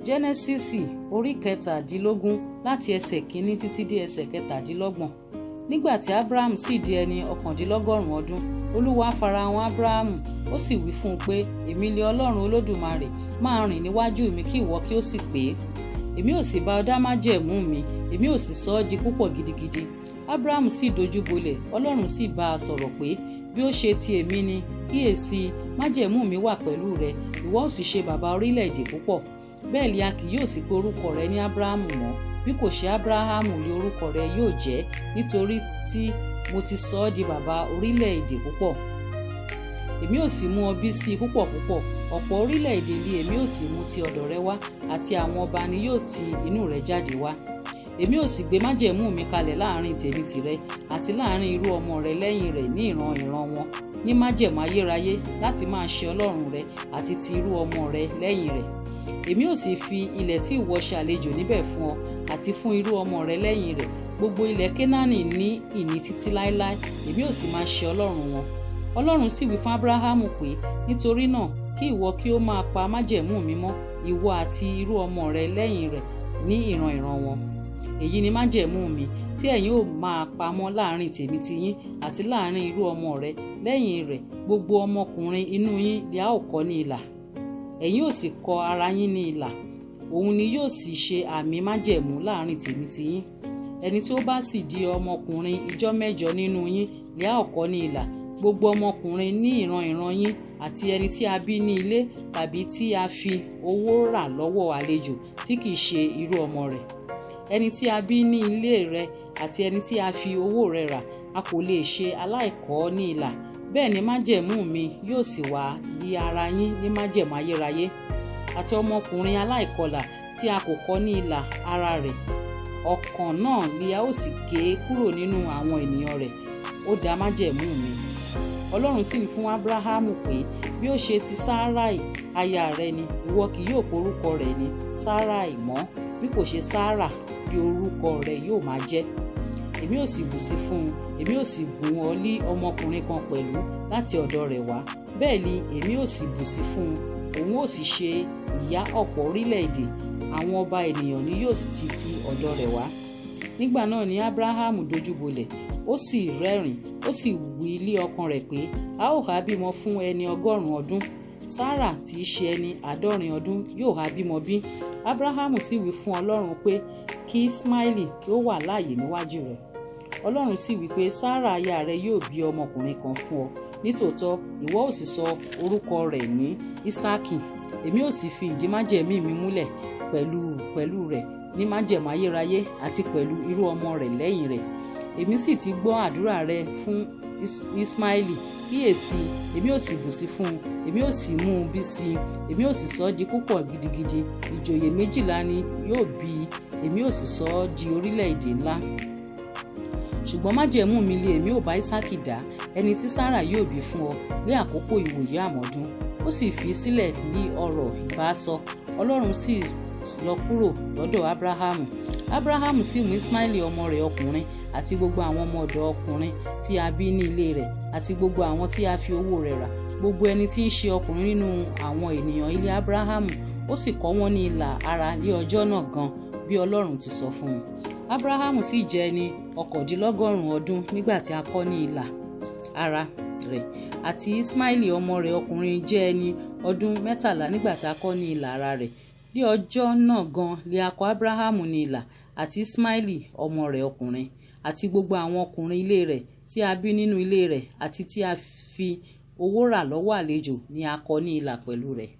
Jẹ́nẹ́sísì orí 17 láti ẹsẹ̀ 1 títí dé ẹsẹ̀ 27. Nígbà tí Abraham sì di ẹni 99 ọdún, Olúwa farahàn Abrahamu, ó sì wí fún un pé, Èmi lé Ọlọ́run Olódùmarè, máa rìn níwájú mi kí ìwọ kí ó sì pé. Èmi ò sì bá ọ dá májẹ̀mú mi, èmi ò sì sọ ọ́ di púpọ̀ gidigidi. Abraham sì dojúbolẹ̀, Ọlọ́run sì bá a sọ̀rọ̀ pé, bí ó ṣe ti èmi ni, kíyèsí, májẹ̀mú mi wà pẹ̀lú rẹ, ìwọ ó sì ṣe bàbá orílẹ̀-èdè púpọ̀. Bẹ́ẹ̀ ni a kì yóò sì pe orúkọ rẹ ní Abrahamu mọ́, bí kò ṣe Abrahamu lé orúkọ rẹ yóò jẹ́, nítorí tí mo ti sọ ọ́ di bàbá orílẹ̀-èdè púpọ̀. Èmi ò sì mú ọ bí sí púpọ̀ púpọ̀, ọ̀pọ̀ orílẹ̀-èdè ni èmi ò sì mú ti ọ̀dọ̀ rẹ wá, àti àwọn ọba ni yóò ti inú rẹ jáde wá. Èmi ò sì gbé májẹ̀mú mi kalẹ̀ láàrin tèmi tìrẹ, àti láàrin irú ọmọ rẹ lẹ́yìn rẹ̀ ní ìran ìran wọn, ní májẹ̀mú ayérayé láti máa ṣe Ọlọ́run rẹ àti ti irú ọmọ rẹ lẹ́yìn rẹ̀. Èmi ò sì fi ilẹ̀ tí ìwọ ṣe àlejò níbẹ̀ fún ọ, àti fún irú ọmọ rẹ lẹ́yìn rẹ̀, gbogbo ilẹ̀ Kénáánì ní ìní títí láéláé, èmi ò sì máa ṣe Ọlọ́run wọn. Ọlọ́run sì wí fún Ábúráhámù pé, nítorí náà kí ìwọ kí ó máa pa májẹ̀mú mi mọ́, ìwọ àti irú ọmọ rẹ lẹ́yìn rẹ̀ ní ìran ìran wọn. Èyí ni májẹ̀mú mi tí ẹ̀yin ó máa pamọ́ láàrin tèmi tiyín àti láàrin irú ọmọ rẹ lẹ́yìn rẹ̀, gbogbo ọmọkùnrin inú yín ni a ó kọ ní ilà. Ẹ̀yin ó sì kọ ara yín ní ilà, òun ni yóò sì ṣe àmì májẹ̀mú láàrin tèmi tiyín. Ẹni tí ó bá sì di ọmọkùnrin ijọ́ 8 nínú yín ni a ó kọ ní ilà, gbogbo ọmọkùnrin ní ìran ìran yín, àti ẹni tí a bí ní ilé tàbí tí a fi owó rà lọ́wọ́ àlejò tí kì í ṣe irú ọmọ rẹ̀. Ẹni tí a bí ní ilé rẹ àti ẹni tí a fi owó rẹ̀ rà, a kò lè ṣe aláìkọ́ ní ilà. Bẹ́ẹ̀ ni májẹ̀mú mi yóò sì wà ní ara yín ní májẹ̀mú ayérayé. Àti ọmọkùnrin aláìkọlà tí a kò kọ́ ní ilà ara rẹ̀, ọ̀kan náà ni a ó sì ké kúrò nínú àwọn ènìyàn rẹ̀, ó dá májẹ̀mú mi. Ọlọ́run sì wí fún Ábúráhámù pé, bí ó ṣe ti Sáráì aya rẹ ni, ìwọ kì yóò pe orúkọ rẹ̀ ní Sáráì mọ́, bí kò ṣe Sárà bí orúkọ rẹ̀ yóò máa jẹ́. Èmi ò sì bùsí fún un, èmi ò sì bùn ọ́ lí ọmọkùnrin kan pẹ̀lú láti ọ̀dọ̀ rẹ̀ wá. Bẹ́ẹ̀ ni èmi ò sì bùsí fún un, òun ó sì ṣe ìyá ọ̀pọ̀ orílẹ̀-èdè, àwọn ọba ènìyàn ni yóò ti ti ọ̀dọ̀ rẹ̀ wá. Nígbà náà ni Ábúráhámù dojúbolẹ̀, ó sì rẹ́rìn, ó sì wí lí ọkàn rẹ̀ pé, a ó há bímọ fún ẹni 100 ọdún. Sárà tí í ṣe ẹni 70 ọdún yóò há bímọ bí? Ábúráhámù sì wí fún Ọlọ́run pé, kí Ismaili kí ó wà láàyè níwájú rẹ̀. Ọlọ́run sì wí pé, Sárà aya rẹ yóò bí ọmọkùnrin kan fún ọ, nítòótọ́ ìwọ ó sì sọ orúkọ rẹ̀ ní Ísákì. Èmi ó sì fi ìdí májẹ̀mú mi múlẹ̀ pẹ̀lú rẹ̀ ní májẹ̀mú ayérayé àti pẹ̀lú irú ọmọ rẹ̀ lẹ́yìn rẹ̀. Èmi sì ti gbọ́ àdúrà rẹ fún Ismaili, kíyèsí, èmi ò sì bùsí fún un, èmi ò sì mú un bí sí i, èmi ò sì sọ ọ́ di púpọ̀ gidigidi, ìjòyè 12 ni yóò bí, èmi ò sì sọ ọ́ di orílẹ̀-èdè ńlá. Ṣùgbọ́n májẹ̀mú mi lé èmi ò bá Ísákì dá, ẹni tí Sárà yóò bí fún ọ ní àkókò ìwòyí àmọ́dún. Ó sì fi sílẹ̀ ní ọ̀rọ̀ ìbásọ. Ọlọ́run sì lọ kúrò lọ́dọ̀ Ábúráhámù. Ábúráhámù sì mú Ismaili ọmọ rẹ̀ ọkùnrin àti gbogbo àwọn ọmọ ọ̀dọ̀ ọkùnrin tí a bí ní ilé rẹ̀ àti gbogbo àwọn tí a fi owó rẹ̀ rà, gbogbo ẹni tí ń ṣe ọkùnrin nínú àwọn ènìyàn ilé Ábúráhámù, ó sì kọ́ wọn ní ilà ara ní ọjọ́ náà gan, bí Ọlọ́run ti sọ fún un. Ábúráhámù sì jẹ́ ẹni 99 ọdún nígbà tí a kọ́ ní ilà ara rẹ̀, àti Ismaili ọmọ rẹ̀ ọkùnrin jẹ́ ẹni ọdún 13 nígbà tí a kọ́ ní ilà ara rẹ̀. Ní ọjọ́ náà gan li a kọ Ábúráhámù ní ilà, àti Ismaili ọmọ rẹ̀ ọkùnrin, àti gbogbo àwọn ọkùnrin ilé rẹ̀ tí a bí nínú ilé rẹ̀ àti tí a fi owó rà lọ́wọ́ àlejò ni a kọ ní ilà pẹ̀lú rẹ̀.